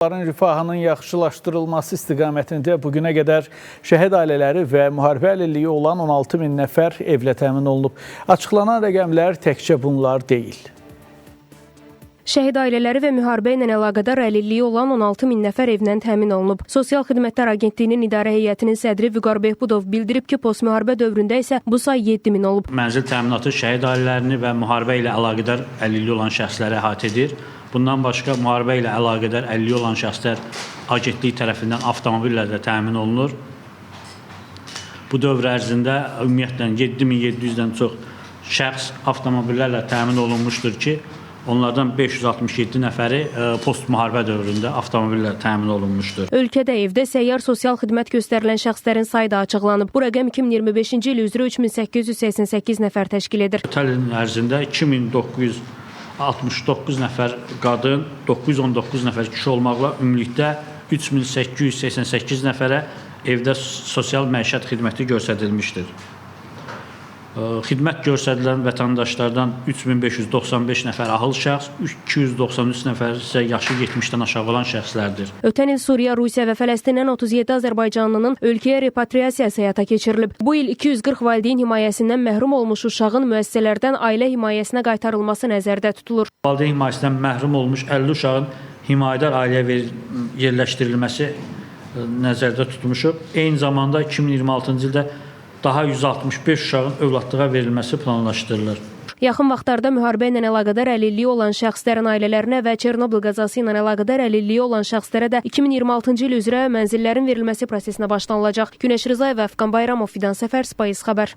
Rifahının yaxşılaşdırılması istiqamətində bu günə qədər şəhid ailələri və müharibə əlilliyi olan 16 min nəfər evlə təmin olunub. Açıqlanan rəqəmlər təkcə bunlar deyil. Şəhid ailələri və müharibə ilə əlaqədar əlilliyi olan 16 min nəfər evlə təmin olunub. Sosial Xidmətlər Agentliyinin İdarə Heyətinin sədri Vüqar Behbudov bildirib ki, postmüharibə dövründə isə bu say 7 min olub. Mənzil təminatı şəhid ailələrini və müharibə ilə əlaqədar əlilliyi olan şəxsləri əhatə edir. Bundan başqa müharibə ilə əlaqədar əlilliyi olan şəxslər agentlik tərəfindən avtomobillə də təmin olunur. Bu dövr ərzində ümumiyyətlə 7700-dən çox şəxs avtomobillərlə təmin olunmuşdur ki, onlardan 567 nəfəri postmüharibə dövründə avtomobillə təmin olunmuşdur. Ölkədə evdə səyyar sosial xidmət göstərilən şəxslərin sayı da açıqlanıb. Bu rəqəm 2025-ci il üzrə 3888 nəfər təşkil edir. Ötən ilin ərzində 2969 nəfər qadın, 919 nəfər kişi olmaqla ümumilikdə 3888 nəfərə evdə sosial məişət xidməti göstərilmişdir. Xidmət göstərilən vətəndaşlardan 3595 nəfər ahıl şəxs, 293 nəfər isə yaşı 70-dən aşağı olan şəxslərdir. Ötən il Suriya, Rusiya və Fələstindən 37 azərbaycanlının ölkəyə repatriasiyası həyata keçirilib. Bu il 240 valideyn himayəsindən məhrum olmuş uşağın müəssisələrdən ailə himayəsinə qaytarılması nəzərdə tutulur. Valideyn himayəsindən məhrum olmuş 50 uşağın himayədar ailəyə yerləşdirilməsi nəzərdə tutmuşuq. Eyni zamanda 2026-cı ildə daha 165 uşağın övladlığa verilməsi planlaşdırılır. Yaxın vaxtlarda müharibə ilə əlaqədar əlilliyi olan şəxslərin ailələrinə və Çernobıl qəzası ilə əlaqədar əlilliyi olan şəxslərə də 2026-cı il üzrə mənzillərin verilməsi prosesinə başlanılacaq. Günəş Rızayeva, Əfqan Bayramov, Fidan Səfər, Spayız xəbər.